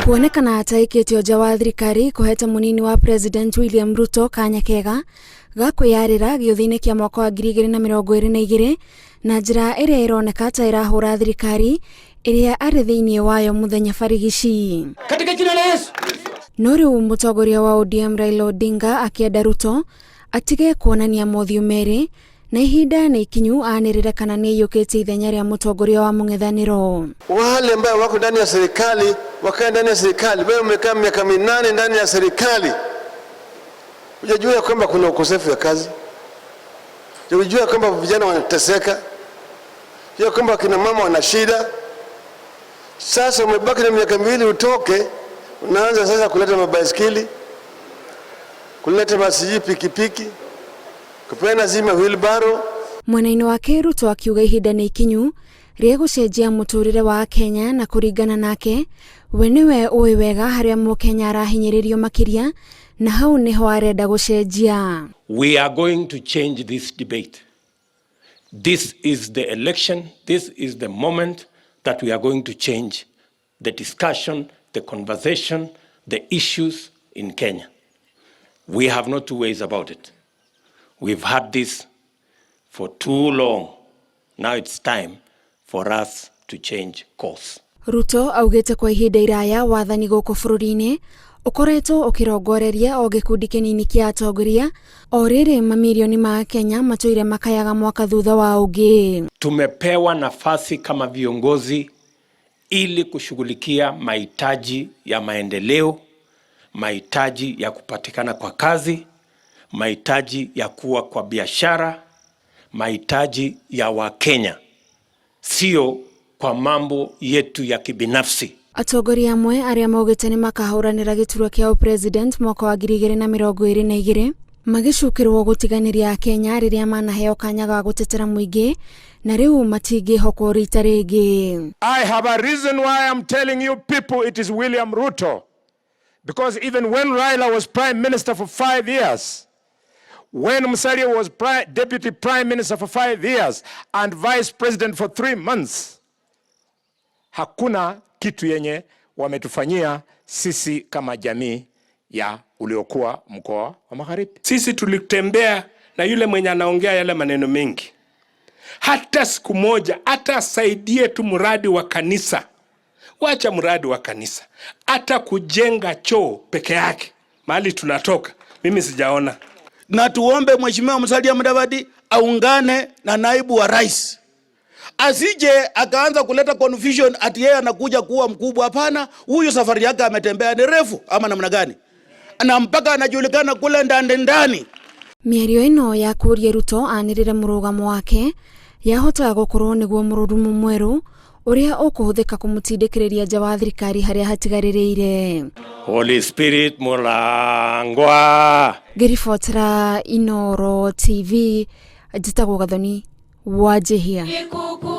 Kuonekana ta ĩkĩtio nja wa thirikari kũhete mũnini wa President William Ruto kanya kega ga kwĩyarĩra gĩũthĩ-inĩ kĩa mwaka wa 2022 na njĩra ĩrĩa ĩroneka ta ĩrahũra thirikari ĩrĩa arĩ thĩinĩ wayo mũthenya barigici. Katika jina la Yesu. No rĩu mũtongoria wa ODM Raila Odinga akĩenda Ruto atige kuonania mothiũ merĩ na ihinda nĩ ikinyu anĩrĩre kana nĩ aiyũkĩtie ithenya rĩa mũtongoria wa mũng'ethanĩro. Wale ambao wako ndani ya serikali wakae ndani ya serikali. Wewe umekaa miaka 8 ndani ya serikali, hujajua ya kwamba kuna ukosefu ya kazi, hujajua ya kwamba vijana wanateseka, hujajua kwamba akina mama wana shida. Sasa umebaki na miaka 2 utoke, unaanza sasa kuleta mabaiskeli, kuleta masiji pikipiki, kupeana zima wheelbarrow. Mwena-inĩ wake Ruto akiuga ihinda nĩ ikinyu rĩa gũcenjia mũtũrĩre wa Kenya na kũringana nake we nĩwe ũĩ wega harĩa mũkenya arahinyĩrĩrio makĩria na hau nĩho arenda gũcenjia. We are going to change this debate. This is the election, this is the moment that we are going to change the discussion, the conversation, the issues in Kenya. We have no two ways about it. We've had this for too long. Now it's time for us to change course. Ruto augĩte kwa ihinda iraya wathani gũkũ bũrũri-inĩ ũkoretwo ũkĩrongoreria o gĩkundi kĩnini kĩa atongoria o rĩrĩ mamirioni ma Kenya matũire makayaga mwaka thutha wa ũngĩ. Tumepewa nafasi kama viongozi ili kushughulikia mahitaji ya maendeleo, mahitaji ya kupatikana kwa kazi, mahitaji ya kuwa kwa biashara, mahitaji ya Wakenya, sio kwa mambo yetu ya kibinafsi. Atongoria amwe arĩa maugĩte nĩ makahũranĩra gĩturwa kĩa ũpresident mwaka wa 2022 magĩcukĩrwo gũtiganĩria Akenya rĩrĩa manaheo kanya ga gũtetera mũingĩ na rĩu matingĩhokwo rita rĩngĩ. I have a reason why I'm telling you people it is William Ruto. Because even when Raila was prime minister for 5 years, when Musalia was deputy prime minister for 5 years and vice president for 3 months, hakuna kitu yenye wametufanyia sisi kama jamii ya uliokuwa mkoa wa Magharibi. Sisi tulitembea na yule mwenye anaongea yale maneno mengi. Hata siku moja, hata asaidie tu mradi wa kanisa. Wacha mradi wa kanisa. Hata kujenga choo peke yake. Mahali tunatoka, mimi sijaona. Na tuombe Mheshimiwa Musalia Mudavadi aungane na naibu wa rais. Asije akaanza kuleta confusion ati yeye anakuja kuwa mkubwa. Hapana, huyu safari yake ametembea ni refu ama namna gani? Na mpaka anajulikana kule ndani ndani. Mĩario ĩno ya kũria Ruto anĩrĩre mũrũgamo wake yahotaga gũkorwo nĩguo mũrũrumo mwerũ ũrĩa ũkũhũthĩka kũmũtindĩkĩrĩria nja wa thirikari harĩa hatigarĩrĩire. Holy Spirit Mulangwa. Ngĩribotera Inooro TV, njĩtagwo Gathoni Wanjihia. Ikuku.